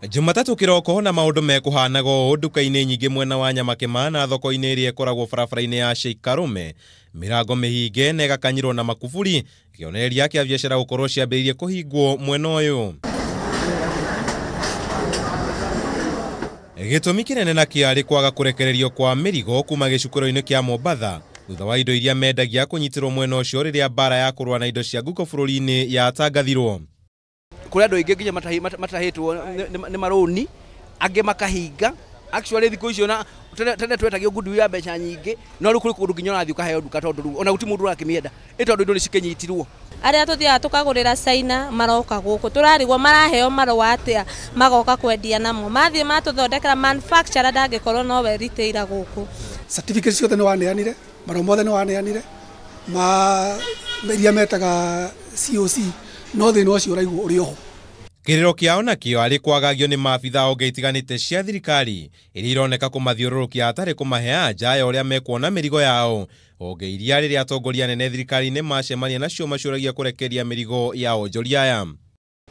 Jumatatũ kĩroko na maũndũ mekũhanaga ũũ nduka-inĩ nyingĩ mwena wa Nyamakĩma na thoko-inĩ ĩrĩa ĩkoragwo barabara-inĩ ya Sheikh Karume, mĩrango mĩhinge na ĩgakanyĩrwo na makuburi, kĩonereria kĩa biacara gũkorwo ciambĩrĩirie kũhingwo mwena ũyũ. Gĩtũmi kĩnene na kĩarĩ kwaga kũrekererio kwa mĩrigo kuma gĩcukĩro-inĩ kĩa Mombatha thutha wa indo iria mendagia kũnyitĩrwo mwena ũcio rĩrĩa mbara ya kũrũa na indo cia nguko bũrũri-inĩ yatangathirwo. Kũrĩ andũ aingĩ nginya matahĩtwo nĩ marũni, angĩ makahinga. Actually thikũ icio na tene twetagio goodwill ya mbeca nyingĩ, no rĩu kũrĩ kũndũ nginya ũrathiĩ ũkaheo nduka tondũ rĩu ona gũtirĩ mũndũ ũrakĩmĩenda, ĩ tondũ indo nĩ cikĩnyitirwo. Arĩa tũthiaga tũkagũrĩra China maroka gũkũ, tũrarigwo maraheo marũa atĩa magoka kwendia namo, mathiĩ matũthondekera manufacturer ndangĩkorwo nowe retailer gũkũ. Certificate ciothe nĩ waneanire, marũa mothe nĩ waneanire, ma iria metaga COC, no thĩna ũcio ũraigwo ũrĩ oho. Kĩrĩro kĩao nakĩo arĩ kwagagio nĩ maabitha honge itiganĩte cia thirikari iria ironeka kũmathiũrũrũkia hatarĩ kũmahe anja ya ũrĩa mekuona mĩrigo yao. Honge iria rĩrĩa atongoria anene thirikari-inĩ macemania nacio maciũragia kũrekeria mĩrigo ya onjoria aya.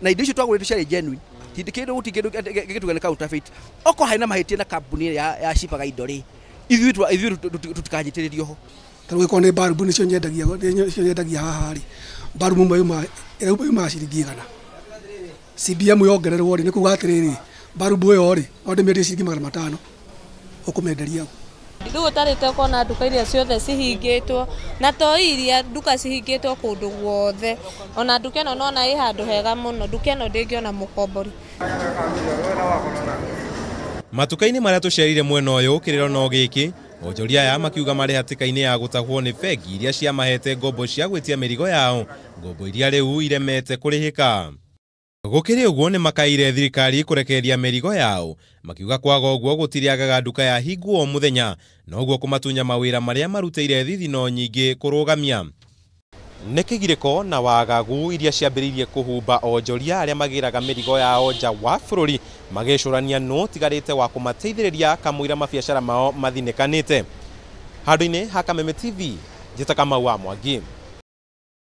Na indo icio twagũrĩte ciarĩ genuine, ti kĩndũ gũtirĩ kĩndũ gĩgĩtuga nĩ counterfeit. Okorwo harĩ na mahĩtia na kambuni ya shipaga indo rĩ, ithuĩ tũtikanyitĩrĩrio ho. Ta rĩu gĩkorwo nĩ barubu nĩcio nyendagia, nĩcio nyendagia haha rĩ, barubu ĩmwe yumaga ciringi 100. CBM yongererwo rĩ, nĩ kuga atĩrĩrĩ, barubu ĩyo rĩ, no ndĩmĩendie ciringi 500 ũkũmenderia ũ. Rĩu ũtarĩte ũkona nduka iria ciothe cihingĩtwo, na to iria nduka cihingĩtwo kũndũ guothe, ona nduka ĩno nona ĩ handũ hega mũno, nduka ĩno ndĩngĩona mũkombori. Matuka-inĩ marĩa tũcerire mwena ũyũ kĩrĩro no gĩkĩ, onjoria aya makiuga marĩ hatĩka-inĩ ya gũtahwo nĩ bengi iria ciamahete ngombo cia gwĩtia mĩrigo yao, ngombo iria rĩu iremete kũrĩhĩka. Gũkĩrĩ ũguo nĩ makaire thirikari kũrekereria mĩrigo yao, makiuga kwaga ũguo gũtirĩagaga nduka ya hingwo o mũthenya, noguo kũmatunya mawĩra marĩa marutĩire thithino nyingĩ kũrũgamia. Nĩ kĩgirĩko na wagagu iria ciambĩrĩirie kũhumba onjoria arĩa magĩraga mĩrigo yao nja wa bũrũri, magĩcũrania nũ ũtigarĩte wa kũmateithĩrĩria kamũira mabiacara mao mathinĩkanĩte. Handũ-inĩ ha Kameme TV, njĩta Kamau wa Mwangi.